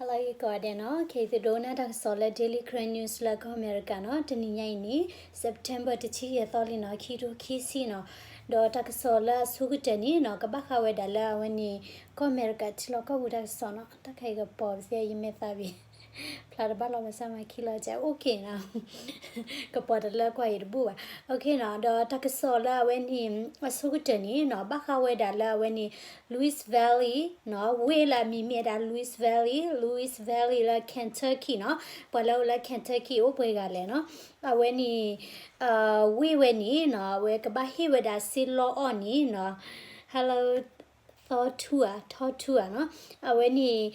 လၢဂ့ၤကိးဂၤဒဲးနီၤ, ခဲအံၤသုဒိကနၣ်တၢ်ကစီၣ်လၢ Daily Karen News လၢကီၢ်အမဲရကၤနီၤ, တနံၤညါအံၤန့ၣ် September တဆံယဲၢ်သီလံနီၤ, ခံထိခံဆံနီၤ, ဒီးတၢ်ကစီၣ်လၢအဆိကတၢၢ်န့ၣ်နီၤ, ကဘၣ်ဃးဝဲဒၣ်လၢအဝဲန့ၣ် ကီၢ်အမဲရကၤထံလီၢ်ကီၢ်ပူၤတၢ်ကစီၣ်နီၤ, တၢ်ခါအံၤကပီၤပသ့ယမဲာ်သးဘ့ၣ် ဖျါတဘၣ်လီၤဘၣ်ဆၣ်မၤခံလီၤကဲ OK နီၤ ကပီၤတလၢကွၢ်အံၤတဘူၣ်ဘၣ်. OK နီၤ, ဒီးတၢ်ကစီၣ်လၢအဝဲန့ၣ် အဆိကတၢၢ်န့ၣ်နီၤ, ဘၣ်ဃးဝဲဒၣ်လၢအဝဲန့ၣ် Lewis Valley နီၤ, ဝ့ၢ်လၢအမံၤမ့ၢ်ဝဲဒၣ် Lewis Valley, Lewis Valley လၢ Kentucky နီၤ, ပှၤလၢအိၣ်လၢ Kentucky အိၣ်ပှဲၤဂၤလဲၣ်နီၤ, အဝဲန့ၣ် ဝ့ၢ်ဝဲန့ၣ်နီၤ, အဝဲကဘၣ်ဟ့ၣ်ဝဲဒၣ်စ့လီအီၣ်န့ၣ်နီၤ, hello သီထူဧါ ထီထူဧါနီၤ, အဝဲန့ၣ်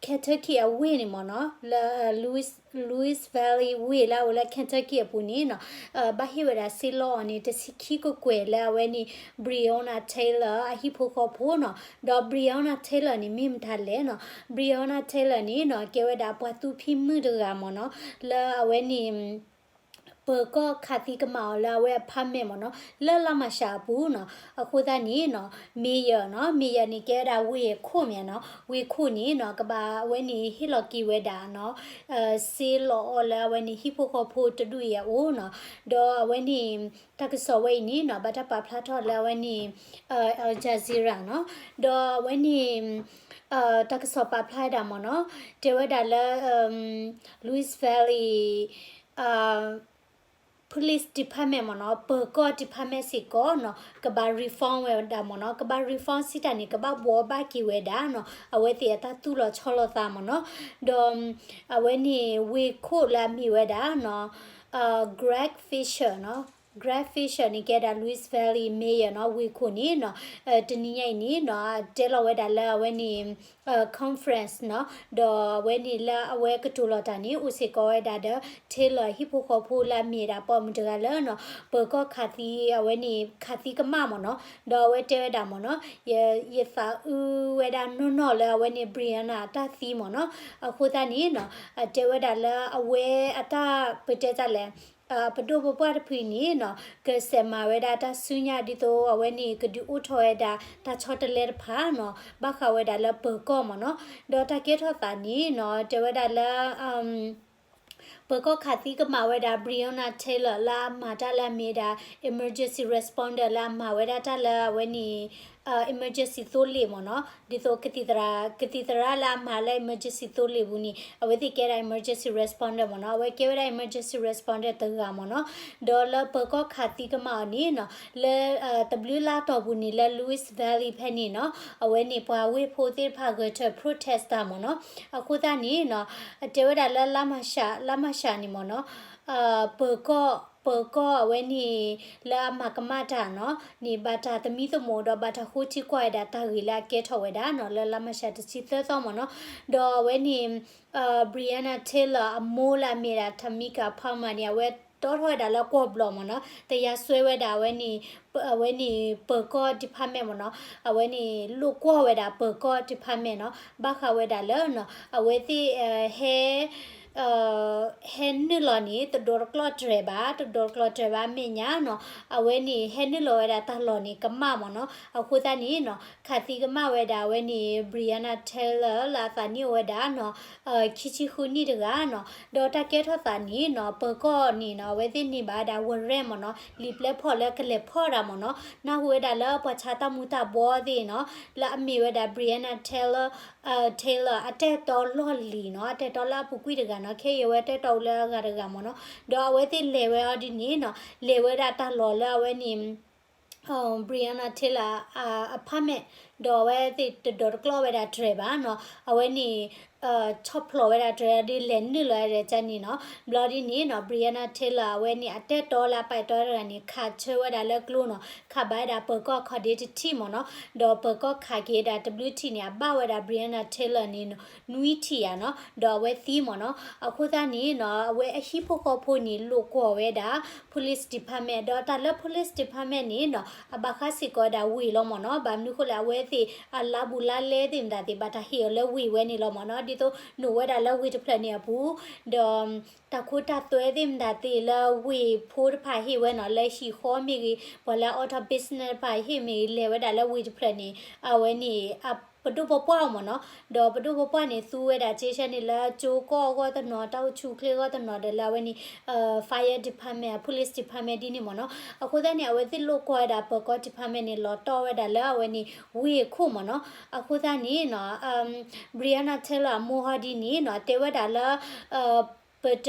Kentucky အဝ့ၢ်န့ၣ်မ့ၢ်နီၤ, လၢ Lewis, Lewis Valley ဝ့ၢ်လၢအအိၣ်လၢ Kentucky အပူၤန့ၣ်နီၤ, ဘၣ်ဟ့ၣ်ဝဲဒၣ်စ့လီအီၣ်န့ၣ် တဆံခံကကွဲၢ်လၢအဝဲန့ၣ် Breonna Taylor အဟံၣ်ဖိဃီဖိနီၤ, ဒီး Breonna Taylor န့ၣ် မ့ၢ်မတၤလဲၣ်နီၤ, Breonna Taylor န့ၣ်နီၤ, ကဲဝဲဒၣ်ပှၤသူဖံမုၣ်တဂၤမ့ၢ်နီၤ, လၢအဝဲန့ၣ် ပၢၤကီၢ်ခးသံကမၣ်အီၤလၢအဝဲအ apartment မ့ၢ်နီၤ, လၢလါမၢ်ၡးအပူၤနီၤ, အဃိသတးန့ၣ်နီၤ, mayor နီၤ, mayor န့ၣ်ကဲဝဲဒၣ်ဝ့ၢ်ခိၣ်မ့ၢ်နီၤ, ဝ့ၢ်ခိၣ်န့ၣ်နီၤ, ကဘၣ်အဝဲန့ၣ်ဟ့ၣ်လီၤက့ၤဝဲဒၣ်နီၤ, စ့လီအီၣ်လၢအဝဲန့ၣ်ဟံၣ်ဖိဃီဖိတဒူၣ်အံၤအအိၣ်နီၤ, ဒီးအဝဲန့ၣ် တၢ်ကစီၣ်ဝဲအံၤန့ၣ်နီၤ, ဘၣ်တၢ်ပာ်ဖျါထီၣ်လၢအဝဲန့ၣ် Al Jazeera နီၤ, ဒီးအဝဲန့ၣ် တၢ်ကစီၣ်ပာ်ဖျါဝဲဒၣ်မ့ၢ်နီၤ, တဲဝဲဒၣ်လၢ Lewis Valley Police Department မ့ၢ်နီၤ, ပၢၤကီၢ် department စ့ၢ်ကီးနီၤ, ကဘၣ် reform ဝဲဒၣ်မ့ၢ်နီၤ, ကဘၣ် reform စံးတၢ်န့ၣ် ကဘၣ်ဘှီဘၣ်က့ၤဝဲဒၣ်နီၤ, အဝဲသ့ၣ်အတၢ်သူၣ်လီၤဆီလီၤသးမ့ၢ်နီၤ, ဒီး အဝဲန့ၣ်ဝ့ၢ်ခိၣ်လၢအမ့ၢ်ဝဲဒၣ်နီၤ, Greg Fisher နီၤ, Greg Fisher န့ၣ်ကဲဒၣ် Lewis Valley Mayor နီၤ, ဝ့ၢ်ခိၣ်န့ၣ်နီၤ, တနံၤညါအံၤန့ၣ်နီၤ, တဲလီၤဝဲဒၣ်လၢအဝဲန့ၣ် conference နီၤ, ဒီးအဝဲန့ၣ်လၢအဝဲကတိၤလီၤတၢ်န့ၣ် အိၣ်စ့ၢ်ကီးဝဲဒၣ်ဒီး Taylor ဟံၣ်ဖိဃီဖိလၢအမ့ၢ်ဒၣ်ပိာ်မုၣ်တဂၤလၢနီၤ, ပၢၤကီၢ်ခးသံ အဝဲန့ၣ်ခးသံကမၣ်မ့ၢ်နီၤ, ဒီးအဝဲတဲဝဲဒၣ်မ့ၢ်နီၤ, ယသးအုးဝဲဒၣ်နီၢ်နီၢ်လၢအဝဲန့ၣ် Breonna အတၢ်သံမ့ၢ်နီၤ, အဃိသတးန့ၣ်နီၤ, တဲဝဲဒၣ်လၢအဝဲအတၢ်ပတဲတၢ်လဲၣ် ပဒိၣ်ပပှၢ်တဖုအံၤန့ၣ်နီၤ, ကဆဲးမၤဝဲဒၣ်တၢ်ဆူညါဒ်သိးအဝဲန့ၣ် ကဒုးအိၣ်ထီၣ်ဝဲဒၣ်တၢ်ဆီတလဲတဖၣ်နီၤ, ဘၣ်ဃးဝဲဒၣ်လၢပၢၤကီၢ်မ့ၢ်နီၤ, ဒီးတၢ်ကဲထီၣ်သးန့ၣ်နီၤ, တဲဝဲဒၣ်လၢ ပၢၤကီၢ်ခးသံကမၣ်ဝဲဒၣ် Breonna Taylor လၢအမၤတၢ်လၢအမ့ၢ်ဒၣ် emergency responder လၢအမၤဝဲဒၣ်တၢ်လၢအဝဲန့ၣ် emergency သိလ့ၣ်မ့ၢ်နီၤ, ဒ်သိးကသံၣ်သရၣ် ကသံၣ်သရၣ်လၢအမၤလၢ emergency သိလ့ၣ်ပူၤန့ၣ် အဝဲသ့ၣ်ကဲဒၣ် emergency responder မ့ၢ်နီၤ, အဝဲကဲဝဲဒၣ် emergency responder တဂၤမ့ၢ်နီၤ, ဒီးလၢပၢၤကီၢ်ခးသံကမၣ်အီၤန့ၣ်နီၤ, လၢ တဘျုးလါတီၢ်ပူၤန့ၣ်လၢ Lewis Valley ဖဲန့ၣ်နီၤ, အဝဲန့ၣ်ပှၤဝ့ၢ်ဖိသ့ၣ်တဖၣ်ဂဲၤထၢၣ် protest တၢ်မ့ၢ်နီၤ, အဃိသတးန့ၣ်နီၤ, တဲဝဲဒၣ်လၢ လါမၢ်ၡး လါမၢ်ၡးန့ၣ်မ့ၢ်နီၤ ပၢၤကီၢ် ပၢၤကီၢ်အဝဲန့ၣ် လၢအမၤကမၣ်တၢ်နီၤ န့ၣ် ဘၣ်တၢ်သမံသမိးဒီးဘၣ်တၢ်ဃိထံကွၢ်ဝဲဒၣ်တၢ်ဂ့ၢ်လၢအကဲထီၣ်ဝဲဒၣ်နီၤ လၢလါမၢ်ၡးတဆံသၢသီမ့ၢ်နီၤ, ဒီးအဝဲန့ၣ် Breonna Taylor အမိၢ်လၢအမ့ၢ်ဒၣ် Tamika Palmer န့ၣ် အဝဲတီထီၣ်ဝဲဒၣ်လၢကွီၢ်ဘျီၣ်မ့ၢ်နီၤ, တယါစွဲဝဲဒၣ်အဝဲန့ၣ် အဝဲန့ၣ် ပၢၤကီၢ် department မ့ၢ်နီၤ, အဝဲန့ၣ်လိာ်ကွီၢ်ဝဲဒၣ်ပၢၤကီၢ် department နီၤ, ဘၣ်ဃးဝဲဒၣ်လၢ အဝဲသ့ၣ် ဟဲ ဟဲနုာ်လီၤန့ၣ် တဒိးတကျီၢ်တြဲၤဘၣ်, တဒိးတကျီၢ်တြဲၤဘၣ်အမဲာ်ညါနီၤ, အဝဲန့ၣ် ဟဲနုာ်လီၤဝဲဒၣ်တၢ်လီၢ်န့ၣ်ကမၣ်မ့ၢ်နီၤ, အဃိသတးန့ၣ်နီၤ ခးသံကမၣ်ဝဲဒၣ်အဝဲန့ၣ် Breonna Taylor လၢအသးနံၣ်အိၣ်ဝဲဒၣ်နီၤ ခံဆံဃုနံၣ်တဂၤနီၤ, ဒီးတၢ်ကဲထီၣ်သးန့ၣ်နီၤ ပၢၤကီၢ်န့ၣ်နီၤ အဝဲသ့ၣ်န့ၢ်ဘၣ်ဝဲဒၣ် warrant မ့ၢ်နီၤ, လံာ်ပျဲဖီၣ်လၢကလဲၤဖီၣ်တၢ်မ့ၢ်နီၤ, နၢ်ဟူဝဲဒၣ်လၢပှၤဆါတၢ်မူၤတၢ်ဘှီသ့ၣ်နီၤ လၢအမ့ၢ်ဝဲဒၣ် Breonna Taylor Taylor အတၢ်အဲၣ်တီလီၢ်လံၤနီၤ, အတၢ်အဲၣ်တီလၢအပူၤကွံာ်တဂၤနီၤ, ခဲအံၤအဝဲတၢ်အဲၣ်တီအိၣ်လၢအဂၤတဂၤမ့ၢ်နီၤ, ဒီးအဝဲသ့ၣ်လဲၤဝဲအီၤဒ်န့ၣ်နီၤ, လဲၤဝဲဒၣ်တၢ်လီၢ်လၢအဝဲန့ၣ် Breonna Taylor apartment, ဒီးအဝဲသ့ၣ်တဒိးတကျီၢ်ဝဲဒၣ်တြဲၤဘၣ်နီၤ, အဝဲန့ၣ် ဆီၣ်ဖျိးဝဲဒၣ်တြဲၤဒီးလဲၤနုာ်လီၤဝဲဒၣ်ကန့ၣ်နီၤ, ဘျီဒ်န့ၣ်နီၤ Breonna Taylor အဝဲန့ၣ် အတၢ်အဲၣ်တီလၢအပာ်အဲၣ်တီတဂၤန့ၣ် ခးဆၢဝဲဒၣ်လၢကျိနီၤ, ခးဘၣ်ဝဲဒၣ်ပၢၤကီၢ်ခီၣ်ဒ့တထံၣ်မ့ၢ်နီၤ, ဒီးပၢၤကီၢ်ခးက့ၤဝဲဒၣ်တဘျုးထံၣ်န့ၣ် အဘၣ်ဝဲဒၣ် Breonna Taylor န့ၣ် နွံထံၣ်ဧါနီၤ, ဒီးအဝဲသံမ့ၢ်နီၤ, အဃိသတးန့ၣ်နီၤ အဝဲအဟံၣ်ဖိဃီဖိန့ၣ် လိာ်ကွီၢ်ဝဲဒၣ် police department ဒီးတၢ်လၢ police department န့ၣ်နီၤ အဘၣ်ဃးစ့ၢ်ကီးဝဲဒၣ်ဝ့ၢ်လီၤမ့ၢ်နီၤ, ဘၣ်မနုၤဃိလဲၣ် အဝဲသ့ၣ်အလါဘူးလါလဲသ့ၣ်မတၤသ့ၣ် ဘၣ်တၢ်ဟ့ၣ်အီၤလၢဝ့ၢ်ဝဲန့ၣ်လီၤမ့ၢ်နီၤ, ဒ်သိးနုာ်ဝဲဒၣ်လၢဝ့ၢ်တဖျၢၣ်န့ၣ်အပူၤ, ဒီး တၢ်ခိတၢ်သွဲသ့ၣ်မတၤသ့ၣ်လၢဝ့ၢ်ဖိတဖၣ်ဟ့ၣ်ဝဲနီၤ, လၢဟံၣ်ဃီမ့ၢ်ဂ့ၤ, ပှၤလၢအအိၣ်ထီၣ် business တဖၣ်ဟ့ၣ်မ့ၢ်ဂ့ၤ, လဲၤဝဲဒၣ်လၢဝ့ၢ်တဖျၢၣ်န့ၣ် အဝဲန့ၣ် အ ပဒိၣ်ပပှၢ်အီၤမ့ၢ်နီၤ, ဒီးပဒိၣ်ပပှၢ်န့ၣ် သူဝဲဒၣ်ကၠ့ဆၢန့ၣ်လၢကၠိကီၢ်အဂီၢ်တနီၤ, တၢ်အိၣ်ဆူၣ်အိၣ်ချ့အဂီၢ်တနီၤဒီးလၢအဝဲန့ၣ် fire department, police department ဒ်န့ၣ်မ့ၢ်နီၤ. အဃိသတးန့ၣ် အဝဲသ့ၣ်လိာ်ကွီၢ်ဝဲဒၣ်ပၢၤကီၢ် department န့ၣ် လီၤတီၢ်ဝဲဒၣ်လၢအဝဲန့ၣ် ဝ့ၢ်ခိၣ်မ့ၢ်နီၤ. အဃိသတးန့ၣ်နီၤ Breonna Taylor အမိၢ်ဟီဒ်န့ၣ်နီၤ တဲဝဲဒၣ်လၢ ပတ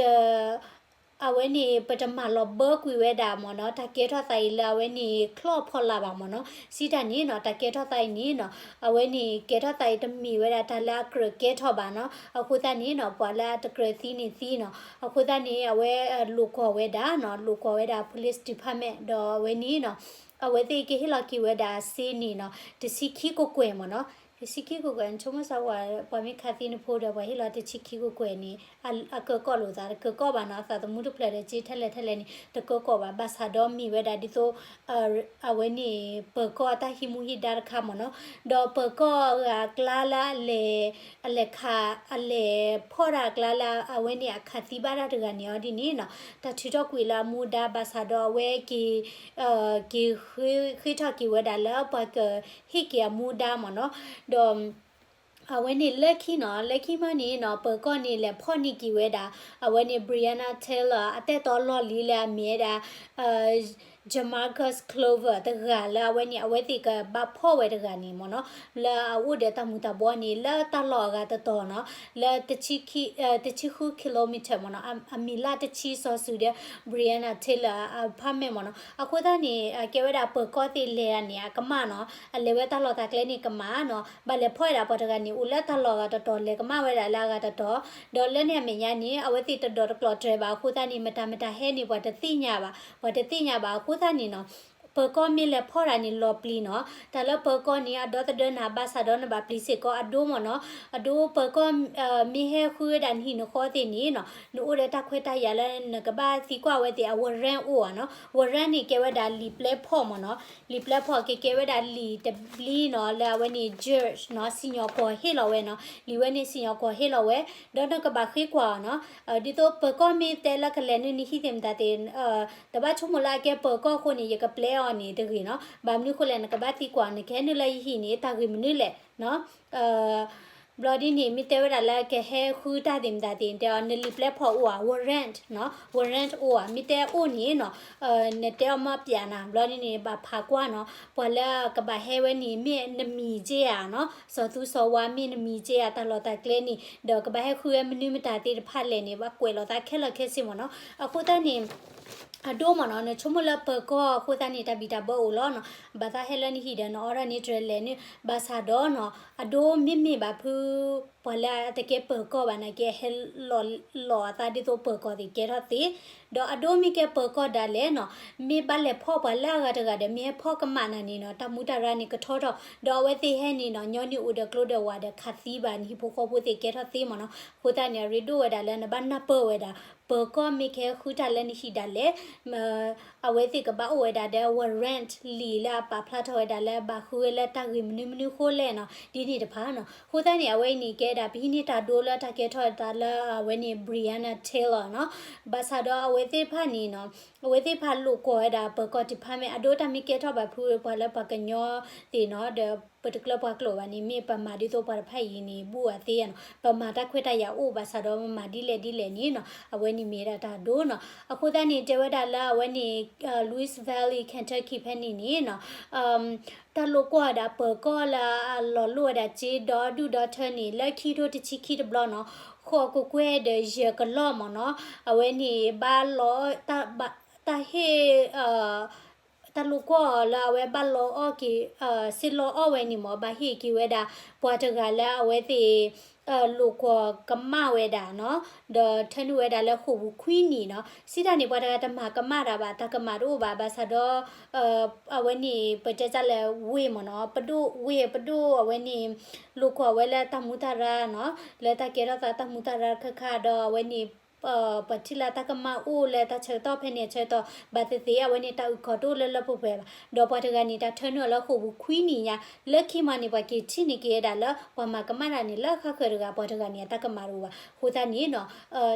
အဝဲန့ၣ် ပတမၤလီၤဘၢကွံာ်ဝဲဒၣ်မ့ၢ်နီၤ တၢ်ကဲထီၣ်သးအံၤလၢအဝဲန့ၣ် ချီၣ်ဖီလာ်ဘၣ်မ့ၢ်နီၤ. စံးတၢ်န့ၣ်နီၤ တၢ်ကဲထီၣ်သးအံၤန့ၣ်နီၤ အဝဲန့ၣ် ကဲထီၣ်သးအံၤတမ့ၢ်ဝဲဒၣ်တၢ်လၢအကြၢးကဲထီၣ်ဘၣ်နီၤ. အဃိသတးန့ၣ်နီၤ ပှၤလၢအတကြၢးသံန့ၣ်သံနီၤ. အဃိသတးန့ၣ် အဝဲလိာ်ကွီၢ်ဝဲဒၣ်နီၤ လိာ်ကွီၢ်ဝဲဒၣ် police department ဒီးအဝဲန့ၣ်နီၤ အဝဲသ့ၣ်ကဟ့ၣ်လီၤက့ၤဝဲဒၣ်စ့န့ၣ်နီၤ တဆံခံကကွဲၢ်မ့ၢ်နီၤ. တဆံခံကကွဲၢ် နဆိကမိၣ်စ့ၢ်ဝဲ ပှၤမ့ၢ်ခးသံနဖိဒီး ပှၤဟ့ၣ်လီၤတဆံခံကကွဲၢ်န့ၣ် အကၢကီၢ်လိာ်သး တကၢကီၢ်ဘၣ်နီၤ. အသးသမူတဖျၢၣ်ဒီး ကၠ့ထဲလဲၣ်ထဲလဲၣ်န့ၣ် တကၢကီၢ်ဘၣ်. ဘၣ်ဆၣ်ဒီးမ့ၢ်ဝဲဒၣ်ဒ်သိး အဝဲန့ၣ် ပၢၤကီၢ်အတၢ်ဟံးမူဟံးဒါတခါမ့ၢ်နီၤ. ဒီးပၢၤကီၢ်အဂၤအကျါလၢအလဲၤ အလဲၤခး အလဲၤဖီၣ်တၢ်အကျါလၢအဝဲန့ၣ်အခးသံဘၣ်တၢ်တဂၤန့ၣ်အီၤဒ်န့ၣ်နီၤ တၢ်ထုးထီၣ်ကွံာ်လၢအမူဒါ ဘၣ်ဆၣ်ဒီးအဝဲက့ၤ က့ၤဃ့ထီၣ်က့ၤဝဲဒၣ်လၢပှၤကဟ့ၣ်က့ၤအမူဒါမ့ၢ်နီၤ. ဒီး အဝဲန့ၣ်လၢခံနီၤ လၢခံမးန့ၣ်နီၤ ပၢၤကီၢ်န့ၣ် လဲၤဖီၣ်န့ၢ်က့ၤဝဲဒၣ် အဝဲန့ၣ် Breonna Taylor အတၢ်တီလီၢ်လံၤလၢအမ့ၢ်ဝဲဒၣ် Jamarcus Clover တဂၤလၢအဝဲန့ၣ် အဝဲသ့ၣ်ကဘၣ်ဖီၣ်ဝဲတဂၤန့ၣ်မ့ၢ်နီၤ လၢအအိၣ်ဒီးတၢ်မူၤတၢ်ဘှီန့ၣ် လၢတၢ်လီၢ်အဂၤတတီၤနီၤ လၢ တဆံဃု kilometer မ့ၢ်နီၤ အမံၤလၢတဆံစီၤစုၤဒီး Breonna Taylor apartment မ့ၢ်နီၤ. အဃိသတးန့ၣ် ကဲဝဲဒၣ်ပၢၤကီၢ်သ့ၣ်လဲၤဒၣ်န့ၣ် အကမၣ်နီၤ အလဲၤဝဲတၢ်လီၢ်တၢ်ကျဲန့ၣ်ကမၣ်နီၤ ဘၣ်လဲၤဖီၣ်ဝဲဒၣ်ပှၤတဂၤန့ၣ် အိၣ်လၢတၢ်လီၢ်အဂၤတတီၤ လဲၤကမၣ်ဝဲဒၣ်လၢအဂၤတတီၤ ဒီးလၢန့ၣ်အမဲာ်ညါန့ၣ် အဝဲသ့ၣ်တဒိးတကျိးတြဲၤဘၣ်အဃိသတးန့ၣ် မတၤမတၤဟဲန့ၣ် ပှၤတသ့ၣ်ညါဘၣ် ပှၤတသ့ၣ်ညါဘၣ်အဃိသတးန့ၣ်နီၤ ပၢၤကီၢ်မ့ၢ်လဲၤဖီၣ်တၢ်န့ၣ်လီၤပျံၤနီၤ တၢ်လၢပၢၤကီၢ်န့ၣ် အဒီသဒၢနၤဘၣ်ဆၣ်ဒီးနဘၣ်ပျံၤစ့ၢ်ကီးအဒိမ့ၢ်နီၤ အဒိပၢၤကီၢ် မ့ၢ်ဟဲဃုဝဲဒၣ်နဟံၣ်နဃီသ့ၣ်န့ၣ်နီၤ နအိၣ်ဒီးတၢ်ခွဲးတၢ်ယာ်လၢနကဘၣ်သံကွၢ်ဝဲသ့ၣ်အ warrant အိၣ်ဧါနီၤ warrant န့ၣ်ကဲဝဲဒၣ်လံာ်ပျဲဖီၣ်မ့ၢ်နီၤ လံာ်ပျဲဖီၣ်ကကဲဝဲဒၣ်လံာ်တဘျီနီၤ လၢအဝဲန့ၣ် judge နီၤ စံၣ်ညီၣ်ကွီၢ်ဟ့ၣ်လီၤဝဲနီၤ လံာ်ဝဲန့ၣ်စံၣ်ညီၣ်ကွီၢ်ဟ့ၣ်လီၤဝဲ ဒီးနကဘၣ်ဃ့ကွၢ်အီၤနီၤ ဒ်သိးပၢၤကီၢ်မ့ၢ်တဲလၢကလဲၤနုာ်နဟံၣ်သ့ၣ်မတၤသ့ၣ် တဘၣ်ဆိကမိၣ်လၢအကဲပၢၤကီၢ်အဃိန့ၣ် ယကပျဲအီၤန့ၣ်တဂ့ၤနီၤ ဘၣ်မနုၤအဃိလဲၣ် နကဘၣ်သံကွၢ် နကဟဲနုာ်လၢယဟံၣ်န့ၣ် တၢ်ဂ့ၢ်မနုၤလဲၣ် ဘျီဒ်န့ၣ် မ့ၢ်တဲဝဲဒၣ်လၢကဟဲဃုတၢ်သ့ၣ်မတၤသ့ၣ် တဲအီၤ နလံာ်ပျဲဖီၣ်အိၣ်ဧါ warrant နီၤ warrant အိၣ်ဧါ မ့ၢ်တဲအိၣ်န့ၣ်နီၤ နတဲအီၤမ့ၢ်ပျဲနၤ ဘျီဒ်န့ၣ် ဘၣ်ဖးကွၢ်နီၤ ပှၤလၢကဘၣ်ဟဲဝဲန့ၣ် မ့ၢ်နမံၤက့ဧါနီၤ စီၤသူစီၤဝါမ့ၢ်နမံၤက့ဧါ တၢ်လီၢ်တၢ်ကျဲန့ၣ် ဒီးကဘၣ်ဟဲဃုဝဲမနုၤမတၤသ့ၣ်တဖၣ်လဲၣ်န့ၣ် ဘၣ်ကွဲးလီၤသးခဲလၢာ်ခဲဆ့မ့ၢ်နီၤ အဃိသတးန့ၣ် အဒိမ့ၢ်နီၤ နဆိကမိၣ်လၢပၢၤကီၢ်အဃိသတးန့ၣ် တၢ်ဘံၣ်တၢ်ဘၢအိၣ်လီၤနီၤ ဘၣ်သးဟဲလၢနဟံၣ်ဒီးနအီၣ်ဒၣ်န့ၣ်တြဲၤလဲၣ်န့ၣ် ဘၣ်ဆၣ်ဒီးနီၤ အဒိမ့မ့ၢ်ဘၣ်ဖု ပှၤလၢအတကဲပၢၤကီၢ်ဘၣ်နာ်က့ အဟဲလီၤလီၤအသးဒ်သိးပၢၤကီၢ်သ့ၣ်ကဲထီၣ်သ့ ဒီးအဒိမ့ၢ်ကဲပၢၤကီၢ်ဒၣ်လဲာ်နီၤ မ့ၢ်ဘၣ်လဲၤဖီၣ်ပှၤလၢအဂၤတဂၤဒီး မ့ၢ်ဟဲဖီၣ်ကမၣ်နၤန့ၣ်နီၤ တၢ်မူတၢ်ရၢန့ၣ်ကထီထီၣ် ဒီးအဝဲသ့ၣ်ဟဲန့ၣ်နီၤ ညီနုၢ်အိၣ်ဒီးကျိဒီးဝးဒီးခးသံဘၣ်နဟံၣ်ဖိဃီဖိသ့ၣ်ကဲထီၣ်သ့မ့ၢ်နီၤ အဃိသတးန့ၣ် အရ့ဒိၣ်ဝဲဒၣ်လၢနဘၣ်နၢ်ပၢၢ်ဝဲဒၣ် ပၢၤကီၢ်မ့ၢ်ကဟဲဃုတၢ်လၢနဟံၣ်ဒၣ်လဲာ် အဝဲသ့ၣ်ကဘၣ်အိၣ်ဝဲဒၣ်ဒီး warrant လံာ်လၢအပာ်ဖျါထီၣ်ဝဲဒၣ်လၢဘၣ်ဃုဝဲလၢတၢ်ဂ့ၢ်မနုၤမနုၤအဃိလဲၣ်နီၤ ဒ်န့ၣ်တဖၣ်နီၤ အဃိသတးန့ၣ် အဝဲအံၤန့ၣ်ကဲဒၣ်ပဟံးန့ၢ်တၢ်ဒိလၢတၢ်ကဲထီၣ်သးလၢအဝဲန့ၣ် Breonna Taylor နီၤ ဘၣ်ဆၣ်ဒီးအဝဲသ့ၣ်တဖၣ်န့ၣ်နီၤ အဝဲသ့ၣ်တဖၣ်လိာ်ကွီၢ်ဝဲဒၣ်ပၢၤကီၢ် department အဒိတၢ်မ့ၢ်ကဲထီၣ်ဘၣ်ဖုပှၤလၢပှၤကညီသ့ၣ်နီၤ ဒီးပတကျၢၤပှၤကျိာ်ဘၣ်န့ၣ် မ့ၢ်ပမၤဒ်သိးပှၤတဖၣ်အံၤန့ၣ် ဘူးဝဲသ့နီၤ ပမၤတၢ်ခွဲးတၢ်ယာ်အိၣ်ဘၣ်ဆၣ်ဒီး မမၤဒ်လဲၣ်ဒ်လဲၣ်န့ၣ်နီၤ အဝဲန့ၣ်မ့ၢ်ဒၣ်တၢ်ဒိနီၤ အဃိသတးန့ၣ် တဲဝဲဒၣ်လၢအဝဲန့ၣ် Lewis Valley Kentucky ဖဲန့ၣ်န့ၣ်နီၤ တၢ်လိာ်ကွီၢ်ဝဲဒၣ်ပၢၤကီၢ်လၢအလီၤလိၣ်ဝဲဒၣ်စ့ဒီဒူၣ်ဒီထၢန့ၣ် လၢခံထိတဆံခံတဘျီနီၤ ဃိးကကွဲၢ်ဒီးယဲၢ်ကလီၢ်မ့ၢ်နီၤ အဝဲန့ၣ်ဘၣ်လီၤ တၢ်ဟ့ၣ် တၢ်လိာ်ကွီၢ်အီၤလၢအဝဲဘၣ်လီအီၣ်က့ၤ စ့လီအီၣ်ဝဲန့ၣ်မ့ၢ် ဘၣ်ဟ့ၣ်က့ၤဝဲဒၣ် ပှၤတဂၤလၢအဝဲသ့ၣ် လိာ်ကွီၢ်ကမၣ်ဝဲဒၣ်နီၤ ဒီးထၢနုာ်ဝဲဒၣ်လၢဃိာ်ပူၤခွံနံၣ်နီၤ စံးတၢ်န့ၣ် ပှၤတဂၤတမၤကမၣ်တၢ်ဘၣ် တၢ်ကမၣ်တအိၣ်ဘၣ် ဘၣ်ဆၣ်ဒီး အဝဲန့ၣ် ပတဲတၢ်လၢဝ့ၢ်မ့ၢ်နီၤ ပဒိၣ်ဝ့ၢ် ပဒိၣ်အဝဲန့ၣ် လိာ်ကွီၢ်ဝဲလၢတၢ်မူတၢ်ရၢနီၤ လၢတၢ်ကဲထီၣ်သးတၢ်မူတၢ်ရၢတခါခါဒီးအဝဲန့ၣ် ပထံၣ်လၢတၢ်ကမၣ်အိၣ်လၢတၢ်ဆၢကတီၢ်ဖဲန့ၣ်အဆၢကတီၢ် ဘၣ်သ့ၣ်သ့ၣ် အဝဲန့ၣ်တၢ်အုၣ်ကီၤတအိၣ်လၢလၢပှဲၤပှဲၤဘၣ် ဒီးပှၤတဂၤန့ၣ် တၢ်ထၢနုာ်အီၤလၢဃိာ်ပူၤခွံနံၣ်ညါ လၢခံမးန့ၣ် ပှၤက့ၤထံၣ်န့ၢ်က့ၤဝဲဒၣ်လၢ ပှၤမၤကမၣ်တၢ်န့ၣ် လၢဃၣ်ဃၢၤတဂၤ ပှၤတဂၤန့ၣ် အတၢ်ကမၣ်တအိၣ်ဘၣ် အဃိသတးန့ၣ်နီၤ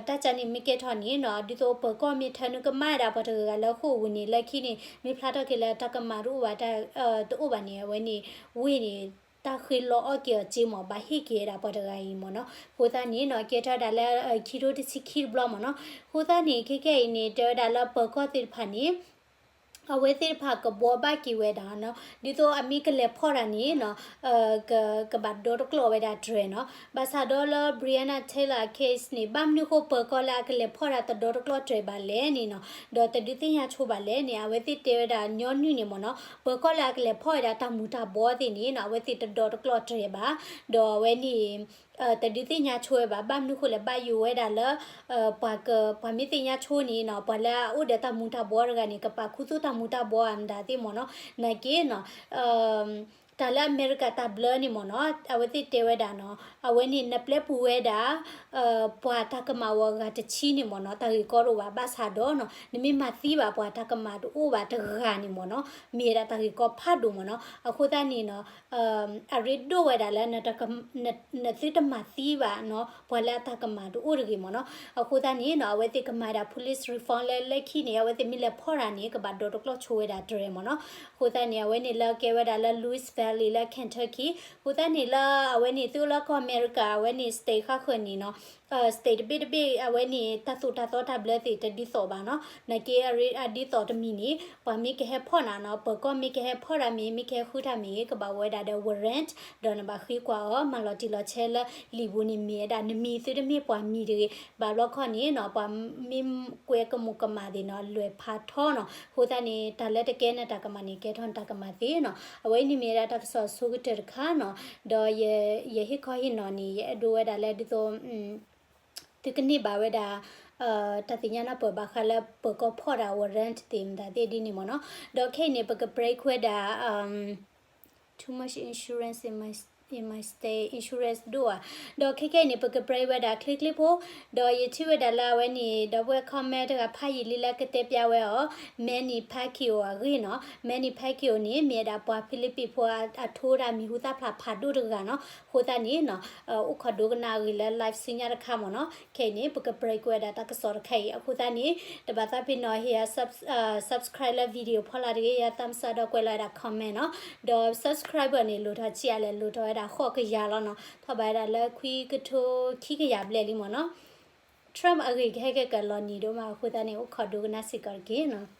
တၢ်ကန့ၣ်မ့ၢ်ကဲထီၣ်န့ၣ်နီၤ ဒ်သိးပၢၤကီၢ်မ့ၢ်ထၢနုာ်ကမၣ်ဝဲဒၣ်ပှၤတဂၤဂၤလၢဃိာ်ပူၤန့ၣ် လၢခံန့ၣ် မ့ၢ်ဖျါထီၣ်က့ၤလၢတၢ်ကမၣ်တအိၣ်ဘၣ် တၢ်တအိၣ်ဘၣ်န့ၣ် အဝဲန့ၣ် ဝ့ၢ်န့ၣ် တၢ်ဃ့လီအီၣ်က့ၤအီၤစ့မ့ၢ် ဘၣ်ဟ့ၣ်က့ၤဝဲဒၣ်ပှၤတဂၤအံၤမ့ၢ်နီၤ. အဃိသတးန့ၣ်နီၤ ကဲထီၣ်ဝဲဒၣ်လၢ ခံထိတဆံခံတဘျီမ့ၢ်နီၤ. အဃိသတးန့ၣ် ခဲကနံၣ်အံၤန့ၣ် တဲဝဲဒၣ်လၢပၢၤကီၢ်သ့ၣ်တဖၣ်န့ၣ် အဝဲသ့ၣ်တဖၣ်ကဘှီဘၣ်က့ၤဝဲဒၣ်နီၤ, ဒ်သိးအမ့ၢ်ကလဲၤဖီၣ်တၢ်န့ၣ်နီၤ ကဘၣ်ဒီတကျိးဝဲဒၣ်တြဲၤနီၤ. ဘၣ်ဆၣ်ဒီးလၢ Breonna Taylor case န့ၣ် ဘၣ်မနုၤဃိပၢၤကီၢ်လၢအကလဲၤဖီၣ်တၢ်တဒီတကျိးတြဲၤဘၣ်လဲၣ်န့ၣ်နီၤ, ဒီးတဒုးသ့ၣ်ညါဆိဘၣ်လဲၣ်န့ၣ် အဝဲသ့ၣ်တဲဝဲဒၣ်ညီနုၢ်န့ၣ်မ့ၢ်နီၤ ပၢၤကီၢ်လၢအကလဲၤဖီၣ်ဝဲဒၣ်တၢ်မူၤတၢ်ဘှီသ့ၣ်န့ၣ်နီၤ အဝဲသ့ၣ်တဒီတကျိးတြဲၤဘၣ်, ဒီးအဝဲန့ၣ် တဒုးသ့ၣ်ညါဆိဝဲဘၣ်. ဘၣ်မနုၤဃိလဲၣ် ဘၣ်ယိၣ်ဝဲဒၣ်လၢ ပှၤက ပှၤမ့ၢ်သ့ၣ်ညါဆိန့ၣ်နီၤ ပှၤလၢအအိၣ်ဒီးတၢ်မူၤတၢ်ဘှီတဂၤန့ၣ် ကပာ်ခူသူၣ်တၢ်မူၤတၢ်ဘှီအမတၤသ့ၣ်မ့ၢ်နီၤ. နာ်က့နီၤ တၢ်လၢအမဲရကၤတၢ်ဘျၢန့ၣ်မ့ၢ်နီၤ အဝဲသ့ၣ်တဲဝဲဒၣ်နီၤ အဝဲန့ၣ်နပျဲပူၤဝဲဒၣ် ပှၤတၢ်ကမၣ်ဝဲအဂၤတဆံန့ၣ်မ့ၢ်နီၤ တၢ်ဂ့ၢ်ကီတအိၣ်ဘၣ်. ဘၣ်ဆၣ်ဒီးနီၤ နမ့ၢ်မၤသံဘၣ်ပှၤတၢ်ကမၣ်တအိၣ်ဘၣ်တဂၤန့ၣ်မ့ၢ်နီၤ မ့ၢ်ဝဲဒၣ်တၢ်ဂ့ၢ်ကီဖးဒိၣ်မ့ၢ်နီၤ. အဃိသတးန့ၣ်နီၤ အရ့ဒိၣ်ဝဲဒၣ်လၢ နသုတမၤသံဘၣ်နီၤ ပှၤလၢအတၢ်ကမၣ်တအိၣ်တဂ့ၤမ့ၢ်နီၤ. အဃိသတးန့ၣ်နီၤ အဝဲသ့ၣ်ကမၤဒၣ် police reform လၢလၢခံန့ၣ် အဝဲသ့ၣ်မ့ၢ်လဲၤဖီၣ်တၢ်န့ၣ် ကဘၣ်ဒီတကျိးဆိဝဲဒၣ်တြဲၤမ့ၢ်နီၤ. အဃိသတးန့ၣ် အဝဲန့ၣ်လၢကဲဝဲဒၣ်လၢ Louisville လၢ Kentucky အဃိသတးန့ၣ်လၢအဝဲန့ၣ် သုအိၣ်လၢကီၢ်အမဲရကၤ အဝဲန့ၣ် state ဃၣ်ဃၢၤန့ၣ်နီၤ state တဘ့ၣ်တဘ့ၣ် အဝဲန့ၣ် တၢ်သိၣ်တၢ်သီတၢ်ဘျၢသ့ၣ်တဒ်သိးဘၣ်နီၤ. နာ်က့အဒ်သိးတမံၤန့ၣ် ပှၤမ့ၢ်ကဟဲဖီၣ်နၤနီၤ ပၢၤကီၢ်မ့ၢ်ကဟဲဖီၣ်တၢ်မ့ၢ် မ့ၢ်ကဟဲဃုတၢ်မ့ၢ် ကဘၣ်ဝဲဒၣ်ဒီး warrant ဒီးနဘၣ်ဃ့ကွၢ်အီၤ မၤလီၤတံၢ်လီၤဆဲးလၢလံာ်ပူၤန့ၣ် မ့ၢ်ဝဲဒၣ်နမံၤ သုတမ့ၢ်ပှၤမံၤတဂ့ၤ. ဘၣ်ဘျီခီန့ၣ်နီၤ ပှၤမ့ၢ်ကွဲးကမူၤကမၣ်သ့ၣ်နီၤ လဲၤဖးထီနီၤ. အဃိသတးန့ၣ် တၢ်လၢတကဲနတၢ်ကမၣ်န့ၣ် ကဲထီၣ်နတၢ်ကမၣ်သ့နီၤ. အဝဲအံၤန့ၣ်မ့ၢ်ဝဲဒၣ်တၢ်ကစီၣ်အဆိကတၢၢ်တခါနီၤ. ဒီးယဟ့ၣ်ခီဟ့ၣ်နီၤန့ၣ် ယအဲၣ်ဒိးဝဲဒၣ်လၢဒ်သိး သုကန့ၢ်ဘၣ်ဝဲဒၣ် တၢ်သ့ၣ်ညါနၢ်ပၢၢ်ဘၣ်ဃးလၢပၢၤကီၢ်ဖီၣ်ဒၣ် warrant သ့ၣ်မတၤသ့ၣ်ဒ်န့ၣ်မ့ၢ်နီၤ. ဒီးခဲအံၤန့ၣ် ပက break ဝဲဒၣ် too much insurance in my in my state insurance ဒိၣ်ဧါ. ဒီးခဲခဲအံၤန့ၣ် ပက break ဝဲဒၣ်ချ့ချ့ဖိ, ဒီးယထံၣ်ဝဲဒၣ်လၢအဝဲန့ၣ် ဒီပုၢ်ဝဲၢ် comment တဂၤဖးယံာ်လံလၢကတဲပျၢ်ဝဲအီၤ Manny Pacquiao အဂ့ၢ်နီၤ. Manny Pacquiao န့ၣ် မ့ၢ်ဝဲဒၣ်ပှၤဖံလံးပံးဖိအထိတၢ်မံၤဟူသၣ်ဖျါဖးဒိၣ်တဂၤနီၤ. အဃိသတးန့ၣ်နီၤ အိၣ်ခိးဒိကနၣ်အဂ့ၢ်လၢ live ဆူညါတခါမ့ၢ်နီၤ. ခဲအံၤန့ၣ် ပက break ဝဲဒၣ်တၢ်ကစီၣ်တခါအံၤ. အဃိသတးန့ၣ် တဘၣ်သးပ့ၤနီၣ် ဟ့ၣ်ယၤ subscribe လၢ video ဖီလာ်တဂ့ၤ, ယၤ thumbs up ဒီးကွဲးလီၤဝဲဒၣ် comment နီၤ. ဒီး subscriber န့ၣ် လိၣ်ထီၣ်ဆံးအါလဲၣ်, လိၣ်ထီၣ်ဝဲဒၣ်ဃိးကယၤလီၤနီၤ. ထီၣ်ဘးဝဲဒၣ်လၢခွံကထိခံကယၤဘျဲၣ်လံမ့ၢ်နီၤ. Trump အဂ့ၢ်ကဟဲက့ၤကလီၤနံၤဒိၣ်မး အဃိသတးန့ၣ် အိၣ်ခိးဒိကနၣ်စ့ၢ်ကီးတက့ၢ်နီၤ.